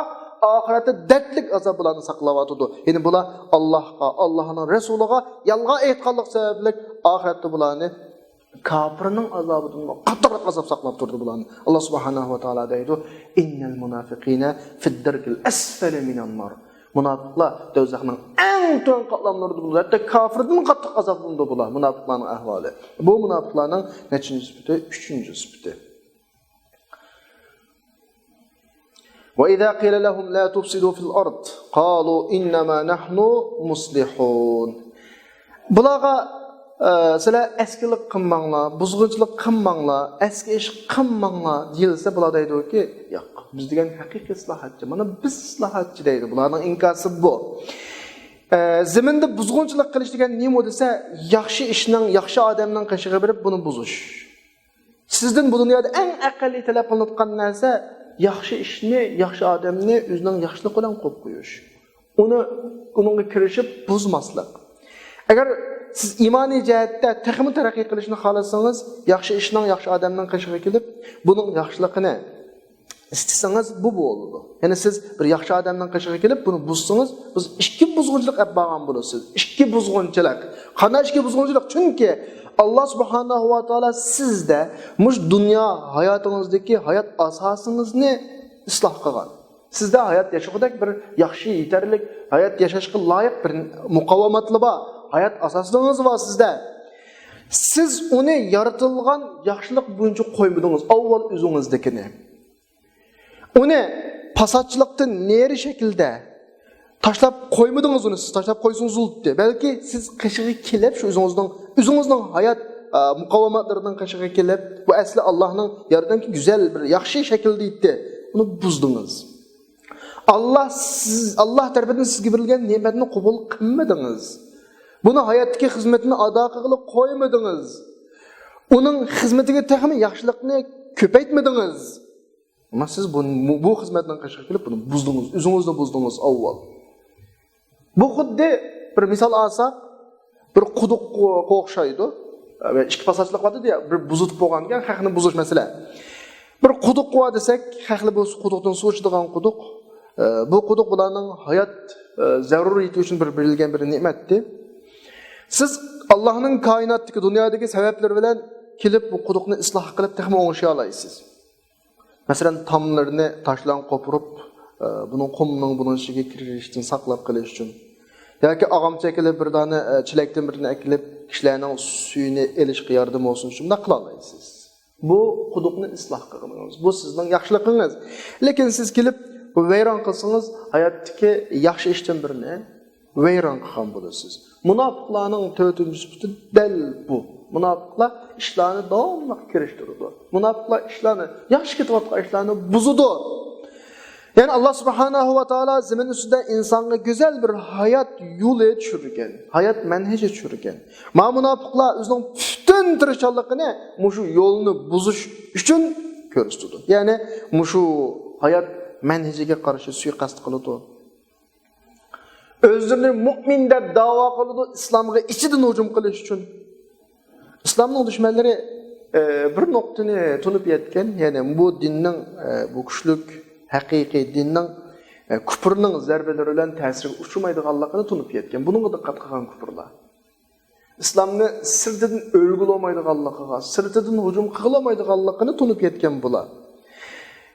ئاخىرەتتە دەردلىك ئازاب بۇلارنى ساقلاۋاتىدۇ. يەنى بۇلار ئاللاھقا، ئاللاھنىڭ رەسۇلىغا يالغان ئېيتقانلىق سەۋەبلىك ئاخىرەتتە بۇلارنى كاپىرنىڭ ئازابىدىنمۇ قاتتىقراق ئازاب ساقلاپ تۇرىدۇ بۇلارنى. ئاللا سۇبھانەھۇ ۋە تائالا دەيدۇ، إن المنافقين في الدرك الأسفل من النار. مۇناپىقلار دوزاخنىڭ ئەڭ تۆۋەن قاتلاملىرىدا بولىدۇ. ھەتتا كاپىردىن قاتتىق ئازابلىنىدۇ بۇلار، مۇناپىقلارنىڭ ئەھۋالى. بۇ مۇناپىقلارنىڭ نەچچىنچى سۈپىتى؟ ئۈچىنچى سۈپىتى. وإذا قيل لهم لا تفسدوا في الأرض قالوا إنما نحن مصلحون. بۇلارغا، ئە، سىلەر ئەسكىلىك قىلماڭلار، بۇزغۇنچىلىق قىلماڭلار، ئەسكى ئىش قىلماڭلار دېيىلسە، بۇلار دەيدۇكى، ياق، بىز دېگەن ھەقىقىي ئىسلاھاتچى، مانا بىز ئىسلاھاتچى دەيدۇ. بۇلارنىڭ ئىنكاسى بۇ. ئە، زېمىندا بۇزغۇنچىلىق قىلىش دېگەن نېمە دېسە، ياخشى ئىشنىڭ، ياخشى ئادەمنىڭ قېشىغا بېرىپ بۇنى بۇزۇش. سىزدىن بۇ دۇنيادا ئەڭ ئەقەللىي تەلەپ قىلىنىدىغان نەرسە ياخشى ئىشنى، ياخشى ئادەمنى ئۆزىنىڭ ياخشىلىقى بىلەن قويۇپ قويۇش. ئۇنى، ئۇنىڭغا كىرىشىپ بۇزماسلىق. ئەگەر سىز ئىمانىي جەھەتتە تېخىمۇ تەرەققىي قىلىشنى خالىسىڭىز، ياخشى ئىشنىڭ ياخشى ئادەمنىڭ قېشىغا كېلىپ، بۇنىڭ ياخشىلىقىنى ئىستىسىڭىز، بۇ بولىدۇ. يەنى سىز بىر ياخشى ئادەمنىڭ قېشىغا كېلىپ، بۇنى بۇزسىڭىز، بىز ئىككى بۇزغۇنچىلىق ئەپ بارغان بولىسىز. ئىككى بۇزغۇنچىلىق. قانداق ئىككى بۇزغۇنچىلىق؟ چۈنكى ئاللا سۇبھانەھۇ ۋە تائالا سىزدە مۇشۇ دۇنيا ھاياتىڭىزدىكى ھايات ئاساسىڭىزنى ئىسلاھ قىلغان. سىزدە ھايات ياشىغۇدەك بىر ياخشى، يېتەرلىك، ھايات ياشاشقا لايىق بىر مۇقەۋۋاماتلا بار. ھايات ئاساسىڭىز بار سىزدە. سىز ئۇنى يارىتىلغان ياخشىلىق بويىچە قويمىدىڭىز، ئاۋۋال ئۆزىڭىزدىكىنى. ئۇنى پاساتچىلىقتىن نېرى شەكىلدە تاشلاپ قويمىدىڭىز ئۇنى، سىز تاشلاپ قويسىڭىز بولاتتى. بەلكى سىز قېشىغا كېلىپ، شۇ ئۆزىڭىزنىڭ، ئۆزىڭىزنىڭ ھايات، ئا، مۇقەۋۋاماتلىرىنىڭ قېشىغا كېلىپ، بۇ ئەسلى ئاللانىڭ يارىتقان گۈزەل بىر ياخشى شەكىلدە ئىدى. ئۇنى بۇزدىڭىز. ئاللا سىز، ئاللا تەرىپىدىن سىزگە بېرىلگەن نېمەتنى قوبۇل قىلمىدىڭىز. بۇنى ھاياتتىكى خىزمىتىنى ئادا قىلغىلى قويمىدىڭىز. ئۇنىڭ خىزمىتىگە تېخىمۇ ياخشىلىقنى كۆپەيتمىدىڭىز. ئەمما سىز بۇ، بۇ خىزمەتنىڭ قېشىغا كېلىپ بۇنى بۇزدىڭىز، ئۆزىڭىزنى بۇزدىڭىز ئاۋۋال. بۇ خۇددى بىر مىسال ئالساق، بىر قۇدۇققا ئوخشايدۇ. ئىككى پاساتچىلىق بار دېدى يا، بىر بۇزۇتۇپ بولغان گەپ، خەقنى بۇزۇش مەسىلە. بىر قۇدۇق بار دېسەك، خەقلەر بۇ قۇدۇقتىن سۇ ئىچىدىغان قۇدۇق. ئە، بۇ قۇدۇق بۇلارنىڭ ھايات، ئە، زەرۇرىيىتى ئۈچۈن بىر بېرىلگەن بىر نېمەتتى. سىز ئاللاھنىڭ كائىناتتىكى، دۇنيادىكى سەۋەبلىرى بىلەن كېلىپ بۇ قۇدۇقنى ئىسلاھ قىلىپ تېخىمۇ ئوڭشىيالايسىز. مەسىلەن، تاملىرىنى تاشلارنى قوپۇرۇپ، ئە، بۇنىڭ قۇمنىڭ بۇنىڭ ئىچىگە كىرىشتىن ساقلاپ قېلىش ئۈچۈن. ياكى ئاغامچا ئەكېلىپ بىر دانە، ئە، چىلەكتىن بىرنى ئەكېلىپ، كىشىلەرنىڭ سۈيىنى ئېلىشقا ياردىمى بولسۇن ئۈچۈن مۇنداق قىلالايسىز. بۇ قۇدۇقنى ئىسلاھ قىلغىنىڭىز، بۇ سىزنىڭ ياخشىلىقىڭىز. لېكىن سىز كېلىپ بۇ ۋەيران قىلسىڭىز، ھاياتتىكى ياخشى ئىشتىن بىرنى ۋەيران قىلغان بولىسىز. مۇناپىقلارنىڭ تۆتىنچى سۈپىتى دەل بۇ. مۇناپىقلار ئىشلارنى داۋاملىق كىرىشتۈرىدۇ. مۇناپىقلار ئىشلارنى، ياخشى كېتىۋاتقان ئىشلارنى بۇزىدۇ. يەنى ئاللا سۇبھانەھۇ ۋە تائالا زېمىن ئۈستىدە ئىنسانغا گۈزەل بىر ھايات يولى چۈشۈرگەن، ھايات مەنھىجى چۈشۈرگەن. مانا مۇناپىقلار ئۆزىنىڭ پۈتۈن تىرىشچانلىقىنى مۇشۇ يولنى بۇزۇش ئۈچۈن كۆرسىتىدۇ. يەنى مۇشۇ ھايات مەنھىجىگە قارشى سۇيىقەست قىلىدۇ. ئۆزلىرىنى مۇئمىن دەپ داۋا قىلىدۇ، ئىسلامغا ئىچىدىن ھۇجۇم قىلىش ئۈچۈن. ئىسلامنىڭ دۈشمەنلىرى، ئە، بىر نۇقتىنى تونۇپ يەتكەن، يەنى بۇ دىننىڭ، ئە، بۇ كۈچلۈك ھەقىقىي دىننىڭ، ئە، كۇپرنىڭ زەربىلىرى بىلەن تەسىرگە ئۇچرىمايدىغانلىقىنى تونۇپ يەتكەن. بۇنىڭغا دىققەت قىلغان كۇپرلار. ئىسلامنى سىرتىدىن ئۆرۈگىلى بولمايدىغانلىقىغا، سىرتىدىن ھۇجۇم قىلغىلى بولمايدىغانلىقىنى تونۇپ يەتكەن بۇلار.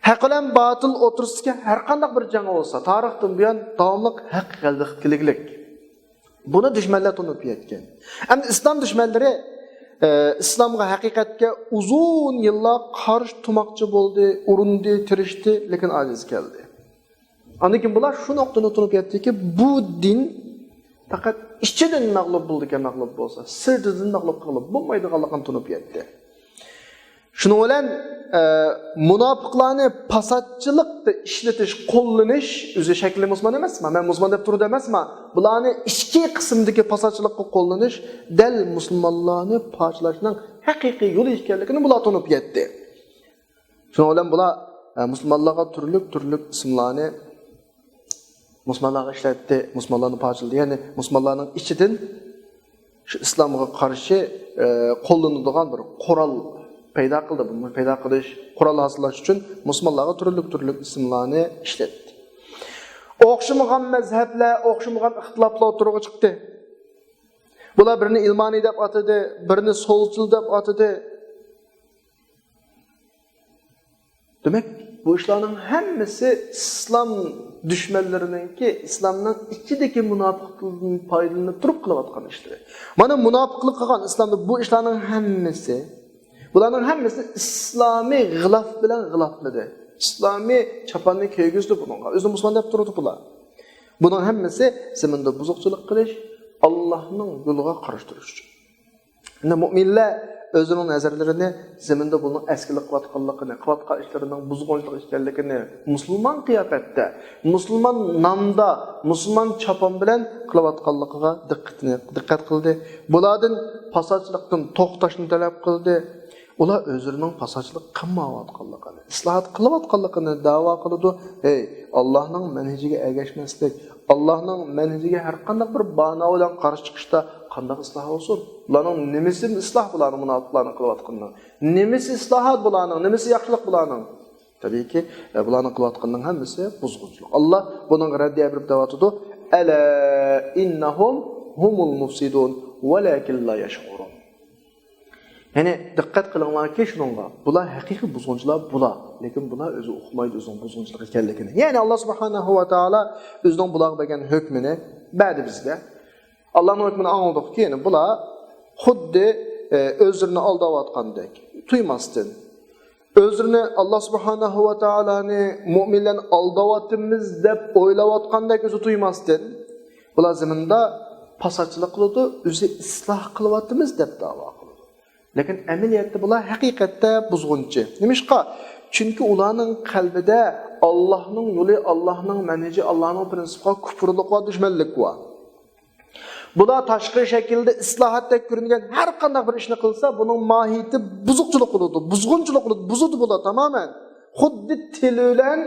ھەق بىلەن باتىل ئوتتۇرىسىدىكى ھەر قانداق بىر جەڭ بولسا، تارىختىن بۇيان داۋاملىق ھەق غەلىبە قىلىپ كېلىگلىك. بۇنى دۈشمەنلەر تونۇپ يەتكەن. ئەمدى ئىسلام دۈشمەنلىرى، ئە، ئىسلامغا ھەقىقەتكە ئۇزۇن يىللار قارشى تۇرماقچى بولدى، ئۇرۇندى، تىرىشتى، لېكىن ئاجىز كەلدى. ئاندىن كېيىن بۇلار شۇ نۇقتىنى تونۇپ يەتتىكى، بۇ دىن پەقەت ئىچىدىن مەغلۇپ بولىدىكەن، مەغلۇپ بولسا، سىرتىدىن مەغلۇپ قىلىپ بولمايدىغانلىقىنى تونۇپ يەتتى. شۇنىڭ بىلەن، ئە، مۇناپىقلارنى پاساتچىلىقتا ئىشلىتىش، قوللىنىش، ئۆزى شەكلى مۇسۇلمان ئەمەسما، مەن مۇسۇلمان دەپ تۇرىدۇ ئەمەسما، بۇلارنى ئىچكى قىسىمدىكى پاساتچىلىققا قوللىنىش دەل مۇسۇلمانلارنى پارچىلاشنىڭ ھەقىقىي يولى ئىكەنلىكىنى بۇلار تونۇپ يەتتى. شۇنىڭ بىلەن بۇلار، ئە، مۇسۇلمانلارغا تۈرلۈك، تۈرلۈك ئىسىملارنى مۇسۇلمانلارغا ئىشلەتتى، مۇسۇلمانلارنى پارچىلىدى. يەنى مۇسۇلمانلارنىڭ ئىچىدىن شۇ ئىسلامغا قارشى، ئە، قوللىنىدىغان بىر قورال پەيدا قىلدى. بۇنى پەيدا قىلىش، قورال ھاسىللاش ئۈچۈن مۇسۇلمانلارغا تۈرلۈك، تۈرلۈك ئىسىملارنى ئىشلەتتى. ئوخشىمىغان مەزھەپلەر، ئوخشىمىغان ئىختىلاپلار ئوتتۇرىغا چىقتى. بۇلار بىرىنى ئىلمانىي دەپ ئاتىدى، بىرىنى سولچىل دەپ ئاتىدى. دېمەك، بۇ ئىشلارنىڭ ھەممىسى ئىسلام دۈشمەنلىرىنىڭكى، ئىسلامنىڭ ئىچىدىكى مۇناپىقلىقتىن پايدىلىنىپ تۇرۇپ قىلىۋاتقان ئىشلىرى. مانا مۇناپىقلىق قىلغان ئىسلامدا بۇ ئىشلارنىڭ ھەممىسى، بۇلارنىڭ ھەممىسىنى ئىسلامىي غىلاف بىلەن غىلاپلىدى. ئىسلامىي چاپاننى كىيگۈزدى بۇنىڭغا. ئۆزىنى مۇسۇلمان دەپ تۇرىدۇ بۇلار. بۇنىڭ ھەممىسى زېمىندا بۇزۇقچىلىق قىلىش، ئاللاھنىڭ يولىغا قارشى تۇرۇش ئۈچۈن. ئەمدى مۇئمىنلەر ئۆزىنىڭ نەزەرلىرىنى زېمىندا بۇنىڭ ئەسكىلىك قىلىۋاتقانلىقىنى، قىلىۋاتقان ئىشلىرىنىڭ بۇزغۇنچىلىق ئىكەنلىكىنى، مۇسۇلمان قىياپەتتە، مۇسۇلمان نامدا، مۇسۇلمان چاپان بىلەن قىلىۋاتقانلىقىغا دىققىتىنى، دىققەت قىلدى. بۇلاردىن پاساتچىلىقتىن توختاشنى تەلەپ قىلدى. ئۇلار ئۆزلىرىنىڭ پاساتچىلىق قىلمايۋاتقانلىقىنى، ئىسلاھات قىلىۋاتقانلىقىنى دەۋا قىلىدۇ. ھەي، ئاللاھنىڭ مەنھىجىگە ئەگەشمەسلىك، ئاللاھنىڭ مەنھىجىگە ھەر قانداق بىر بانو بىلەن قارشى چىقىشتا قانداق ئىسلاھ بولسۇن؟ بۇلارنىڭ نېمىسى ئىسلاھ، بۇلارنىڭ مۇناپىقلارنىڭ قىلىۋاتقىنىنىڭ؟ نېمىسى ئىسلاھات بۇلارنىڭ؟ نېمىسى ياخشىلىق بۇلارنىڭ؟ تەبىئىيكى، ئە، بۇلارنىڭ قىلىۋاتقىنىنىڭ ھەممىسى بۇزغۇنچىلىق. ئاللا بۇنىڭغا رەددىيە بېرىپ دەۋاتىدۇ. «ئەلا ئىننەھۇم ھۇمۇل مۇفسىدۇن ۋەلەكىن لا يەشئۇرۇن.» يەنى دىققەت قىلىڭلاركى شۇنىڭغا، بۇلار ھەقىقىي بۇزغۇنچىلار بۇلار، لېكىن بۇلار ئۆزى ئۇقمايدۇ ئۆزىنىڭ بۇزغۇنچىلىق ئىكەنلىكىنى. يەنى ئاللا سۇبھانەھۇ ۋە تائالا ئۆزىنىڭ بۇلارغا بەرگەن ھۆكمىنى بەردى بىزگە. ئاللانىڭ ھۆكمىنى ئاڭلىدۇقكى، يەنى بۇلار خۇددى، ئە، ئۆزلىرىنى ئالداۋاتقاندەك تۇيماستىن، ئۆزلىرىنى ئاللا سۇبھانەھۇ ۋە تائالانى مۇئمىنلەرنى ئالداۋاتىمىز دەپ ئويلاۋاتقاندەك ئۆزى تۇيماستىن، بۇلار زېمىندا پاساتچىلىق قىلىدۇ، ئۆزى ئىسلاھ قىلىۋاتىمىز دەپ دەۋا قىلىدۇ. لېكىن ئەمەلىيەتتە بۇلار ھەقىقەتتە بۇزغۇنچى. نېمىشقا؟ چۈنكى ئۇلارنىڭ قەلبىدە ئاللاھنىڭ يولى، ئاللاھنىڭ مەنھىجى، ئاللاھنىڭ پرىنسىپىغا كۇپۇرلۇق ۋە دۈشمەنلىك بار. بۇلار تاشقى شەكىلدە ئىسلاھاتتەك كۆرۈنگەن ھەر قانداق بىر ئىشنى قىلسا، بۇنىڭ ماھىيىتى بۇزۇقچىلىق بولىدۇ، بۇزغۇنچىلىق بولىدۇ، بۇزىدۇ بۇلار تامامەن. خۇددى تىلى بىلەن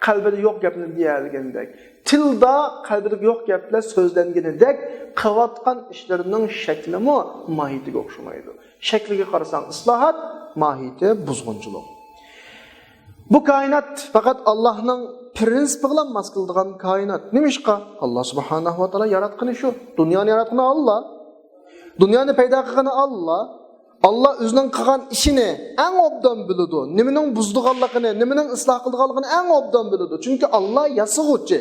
قەلبىدە يوق گەپنى دېيەلىگەندەك، تىلدا قەلبىدە يوق گەپلەر سۆزلەنگىنىدەك، قىلىۋاتقان ئىشلىرىنىڭ شەكلىمۇ ماھىيىتىگە ئوخشىمايدۇ. شەكلىگە قارىساڭ ئىسلاھات، ماھىيىتى بۇزغۇنچىلىق. بۇ كائىنات پەقەت ئاللاھنىڭ پرىنسىپىغىلا ماس كېلىدىغان كائىنات. نېمىشقا؟ ئاللا سۇبھانەھۇ ۋە تائالا ياراتقىنى شۇ. دۇنيانى ياراتقىنى ئاللا. دۇنيانى پەيدا قىلغىنى ئاللا. ئاللا ئۆزىنىڭ قىلغان ئىشىنى ئەڭ ئوبدان بىلىدۇ. نېمىنىڭ بۇزىدىغانلىقىنى، نېمىنىڭ ئىسلاھ قىلىدىغانلىقىنى ئەڭ ئوبدان بىلىدۇ. چۈنكى ئاللا ياسىغۇچى.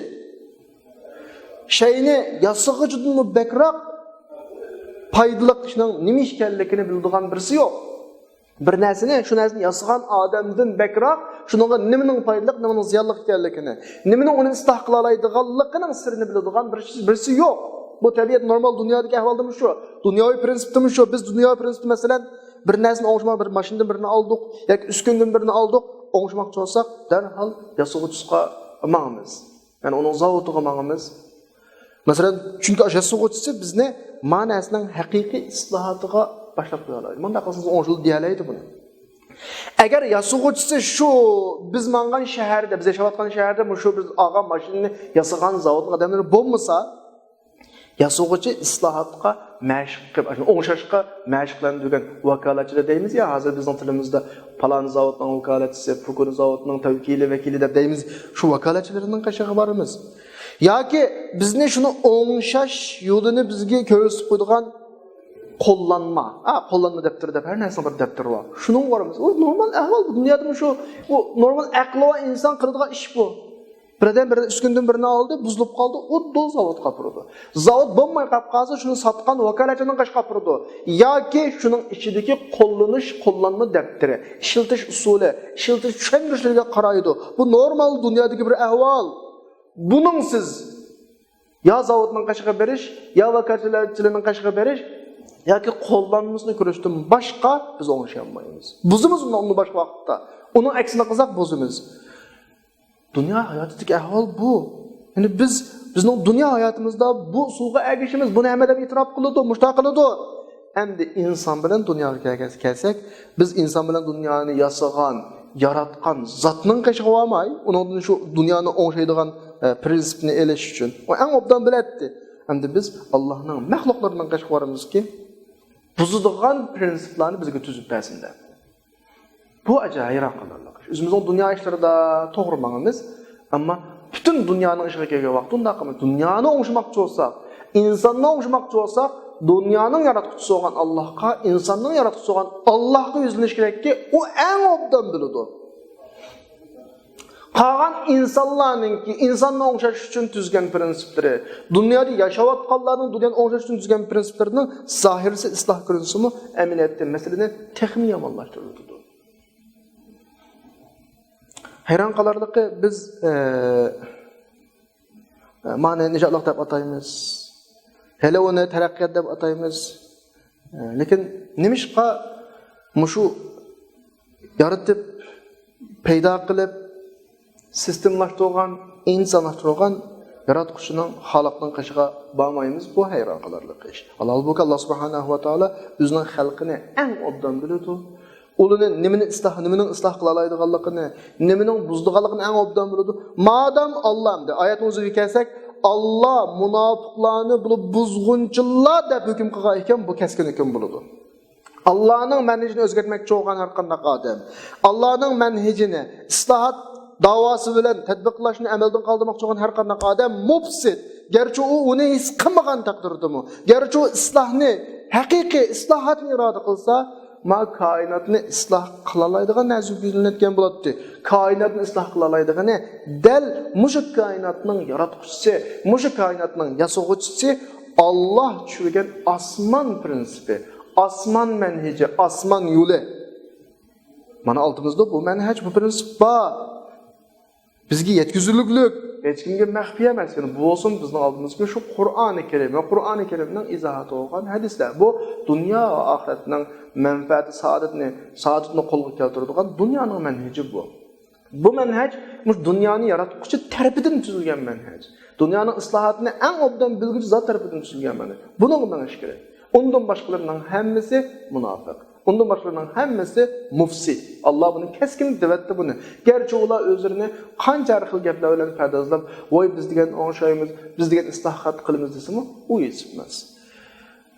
شەينى ياسىغۇچىدىنمۇ بەكرەك پايدىلىق ئىشنىڭ نېمە ئىكەنلىكىنى بىلىدىغان بىرسى يوق. بىر نەرسىنى، شۇ نەرسىنى ياسىغان ئادەمدىن بەكرەك شۇنىڭغا نېمىنىڭ پايدىلىق، نېمىنىڭ زىيانلىق ئىكەنلىكىنى، نېمىنىڭ ئۇنى ئىسلاھ قىلالايدىغانلىقىنىڭ سىرىنى بىلىدىغان بىر، بىرسى يوق. بۇ تەبىئەت، نورمال دۇنيادىكى ئەھۋالدىمۇ شۇ، دۇنياۋى پرىنسىپتىمۇ شۇ. بىز دۇنياۋى پرىنسىپتا، مەسىلەن، بىر نەرسىنى ئوڭشىماق، بىر ماشىنىدىن بىرنى ئالدۇق ياكى ئۈسكۈنىدىن بىرنى ئالدۇق، ئوڭشىماقچى بولساق، دەرھال ياسىغۇچىسىغا ماڭىمىز. يەنى ئۇنىڭ زاۋۇتىغا ماڭىمىز. مەسىلەن، چۈنكى ئاشۇ ياسىغۇچىسى بىزنى ما نەرسىنىڭ ھەقىقىي ئىسلاھاتىغا باشلاپ قويالايدۇ. مۇنداق قىلسىڭىز ئوڭشىلىدۇ دېيەلەيدۇ بۇنى. ئەگەر ياسىغۇچىسى شۇ بىز ماڭغان شەھەردە، بىز ياشاۋاتقان شەھەردە مۇشۇ بىز ئالغان ماشىنىنى ياسىغان زاۋۇتنىڭ ئادەملىرى بولمىسا، ياسىغۇچى ئىسلاھاتقا مەشىق قىلىپ، ئوڭشاشقا مەشىقلەندۈرگەن ۋاكالەتچىلەر دەيمىز يا، ھازىر بىزنىڭ تىلىمىزدا پالان زاۋۇتنىڭ ۋاكالەتچىسى، پۇكۇن زاۋۇتنىڭ تەۋكىلى، ۋەكىلى دەپ دەيمىز. شۇ ۋاكالەتچىلەرنىڭ قېشىغا بارىمىز. ياكى بىزنى شۇنى ئوڭشاش يولىنى بىزگە كۆرسىتىپ قويىدىغان قوللانما، ھە، قوللانما دەپتىرى دەپ ھەر نەرسىنىڭ بىر دەپتىرى بار. شۇنىڭغا بارىمىز. ئۇ نورمال ئەھۋال، بۇ دۇنيادىمۇ شۇ، ئۇ نورمال ئەقلى بار ئىنسان قىلىدىغان ئىش بۇ. بىردىن بىرىنى ئۈسكۈندىن بىرىنى ئالدى، بۇزۇلۇپ قالدى، ئۇدۇل زاۋۇتقا ئاپىرىدۇ. زاۋۇت بولماي قاپ قالسا، شۇنى ساتقان ۋاكالەتچىنىڭ قېشىغا ئاپىرىدۇ. ياكى شۇنىڭ ئىچىدىكى قوللىنىش، قوللانما دەپتىرى، ئىشلىتىش ئۇسۇلى، ئىشلىتىش چۈشەندۈرۈشلىرىگە قارايدۇ. بۇ نورمال دۇنيادىكى بىر ئەھۋال. بۇنىڭ سىز يا زاۋۇتنىڭ قېشىغا بېرىش، يا ۋاكالەتچىلەرنىڭ قېشىغا بېرىش، ياكى قوللانمىسىنى كۆرۈشتىن باشقا بىز ئوڭشىيالمايمىز. بۇزىمىز ئۇنى، ئۇنى باشقا ۋاقىتتا. ئۇنىڭ ئەكسىنى قىلساق بۇزىمىز. دۇنيا ھاياتىدىكى ئەھۋال بۇ. يەنى بىز، بىزنىڭ دۇنيا ھاياتىمىزدا بۇ ئۇسۇلغا ئەگىشىمىز، بۇنى ھەممە ئادەم ئېتىراپ قىلىدۇ، مۇشۇنداق قىلىدۇ. ئەمدى ئىنسان بىلەن دۇنياغا كەلگەن، كەلسەك، بىز ئىنسان بىلەن دۇنيانى ياسىغان، ياراتقان زاتنىڭ قېشىغا بارماي، ئۇنىڭدىن شۇ دۇنيانى ئوڭشايدىغان، ئە، پرىنسىپنى ئېلىش ئۈچۈن. ئۇ ئەڭ ئوبدان بىلەتتى. ئەمدى بىز ئاللاھنىڭ مەخلۇقلىرىنىڭ قېشىغا بارىمىزكى، بۇزىدىغان پرىنسىپلارنى بىزگە تۈزۈپ بەرسۇن دەپ. بۇ ئەجەب ھەيران قالارلىق ئىش. ئۆزىمىزنىڭ دۇنيا ئىشلىرىدا توغرا ماڭىمىز، ئەمما پۈتۈن دۇنيانىڭ ئىشىغا كەلگەن ۋاقىتتا ئۇنداق قىلمايمىز. دۇنيانى ئوڭشىماقچى بولساق، ئىنساننى ئوڭشىماقچى بولساق، دۇنيانىڭ ياراتقۇچىسى بولغان ئاللاھقا، ئىنساننىڭ ياراتقۇچىسى بولغان ئاللاھقا يۈزلىنىش كېرەككى، ئۇ ئەڭ ئوبدان بىلىدۇ. قالغان ئىنسانلارنىڭكى، ئىنساننى ئوڭشاش ئۈچۈن تۈزگەن پرىنسىپلىرى، دۇنيادا ياشاۋاتقانلارنىڭ دۇنيانى ئوڭشاش ئۈچۈن تۈزگەن پرىنسىپلىرىنىڭ زاھىرىسى ئىسلاھ كۆرۈنسىمۇ، ئەمەلىيەتتە مەسىلىنى تېخىمۇ يامانلاشتۇرۇۋېتىدۇ. ھەيران قالارلىقى، بىز، ئە، مانى نىجاتلىق دەپ ئاتايمىز. ھېلى ئۇنى تەرەققىيات دەپ ئاتايمىز. ئە، لېكىن نېمىشقا مۇشۇ يارىتىپ، پەيدا قىلىپ، سىستېمىلاشتۇرغان، ئىنتىزاملاشتۇرغان ياراتقۇچىنىڭ، خالىقنىڭ قېشىغا بارمايمىز؟ بۇ ھەيران قالارلىق ئىش. ھالبۇكى، ئاللا سۇبھانەھۇ ۋە تائالا ئۆزىنىڭ خەلقىنى ئەڭ ئوبدان بىلىدۇ. ئۇلارنى نېمىنى ئىسلاھ، نېمىنىڭ ئىسلاھ قىلالايدىغانلىقىنى، نېمىنىڭ بۇزىدىغانلىقىنى ئەڭ ئوبدان بىلىدۇ. مادام ئاللا، ئەمدى ئايەتنىڭ ئۆزىگە كەلسەك، ئاللا مۇناپىقلارنى بۇلار بۇزغۇنچىلار دەپ ھۆكۈم قىلغان ئىكەن، بۇ كەسكىن ھۆكۈم بولىدۇ. ئاللانىڭ مەنھىجىنى ئۆزگەرتمەكچى بولغان ھەر قانداق ئادەم، ئاللانىڭ مەنھىجىنى ئىسلاھات داۋاسى بىلەن تەتبىقلاشنى ئەمەلدىن قالدۇرماقچى بولغان ھەر قانداق ئادەم مۇپسىد. گەرچە ئۇ ئۇنى ھېس قىلمىغان تەقدىردىمۇ، گەرچە ئۇ ئىسلاھنى، ھەقىقىي ئىسلاھاتنى ئىرادە قىلسا، ما كائىناتنى ئىسلاھ قىلالايدىغان نەرسە يۈزلىنىۋەتكەن بولاتتى. كائىناتنى ئىسلاھ قىلالايدىغىنى دەل مۇشۇ كائىناتنىڭ ياراتقۇچىسى، مۇشۇ كائىناتنىڭ ياسىغۇچىسى، ئاللا چۈشۈرگەن ئاسمان پرىنسىپى، ئاسمان مەنھىجى، ئاسمان يولى. مانا ئالدىمىزدا بۇ مەنھەج، بۇ پرىنسىپ بار. بىزگە يەتكۈزۈلۈكلۈك، ھېچكىمگە مەخپىي ئەمەس. يەنى بۇ بولسۇن بىزنىڭ ئالدىمىزدىكى شۇ قۇرئانى كەرىم ۋە قۇرئانى كەرىمنىڭ ئىزاھاتى بولغان ھەدىسلەر. بۇ دۇنيا ۋە ئاخىرەتنىڭ مەنپەئەتى، سائادىتىنى، سائادىتىنى قولغا كەلتۈرىدىغان دۇنيانىڭ مەنھىجى بۇ. بۇ مەنھەج مۇشۇ دۇنيانى ياراتقۇچى تەرىپىدىن تۈزۈلگەن مەنھەج. دۇنيانىڭ ئىسلاھاتىنى ئەڭ ئوبدان بىلگۈچى زات تەرىپىدىن تۈزۈلگەن مەنھەج. بۇنىڭغا مېڭىش كېرەك. ئۇندىن باشقىلىرىنىڭ ھەممىسى مۇناپىق. ئۇندىن باشقىلىرىنىڭ ھەممىسى مۇفسىد. ئاللا بۇنى كەسكىن دېۋەتتى بۇنى. گەرچە ئۇلار ئۆزلىرىنى قانچە ھەر خىل گەپلەر بىلەن پەردازلاپ، ۋاي بىز دېگەن ئوڭشايمىز، بىز دېگەن ئىسلاھات قىلىمىز دېسىمۇ، ئۇ يېتىشمەس.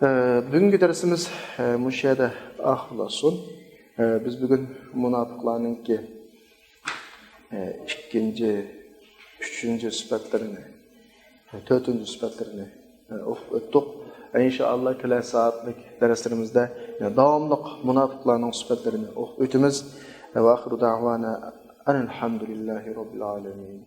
ئە، بۈگۈنكى دەرسىمىز، ئە، مۇشۇ يەردە ئاخىرلاشسۇن. ئە، بىز بۈگۈن مۇناپىقلارنىڭكى ئىككىنچى، ئۈچىنچى سۈپەتلىرىنى، تۆتىنچى سۈپەتلىرىنى ئوقۇپ ئۆتتۇق. ئىنشائاللا، كېلەر سائەتلىك دەرسلىرىمىزدە داۋاملىق مۇناپىقلارنىڭ سۈپەتلىرىنى ئوقۇپ ئۆتىمىز. ۋە ئاخىرۇ دەۋانا ئەنىل ھەمدۇلىللاھى رەببىل ئالەمىن.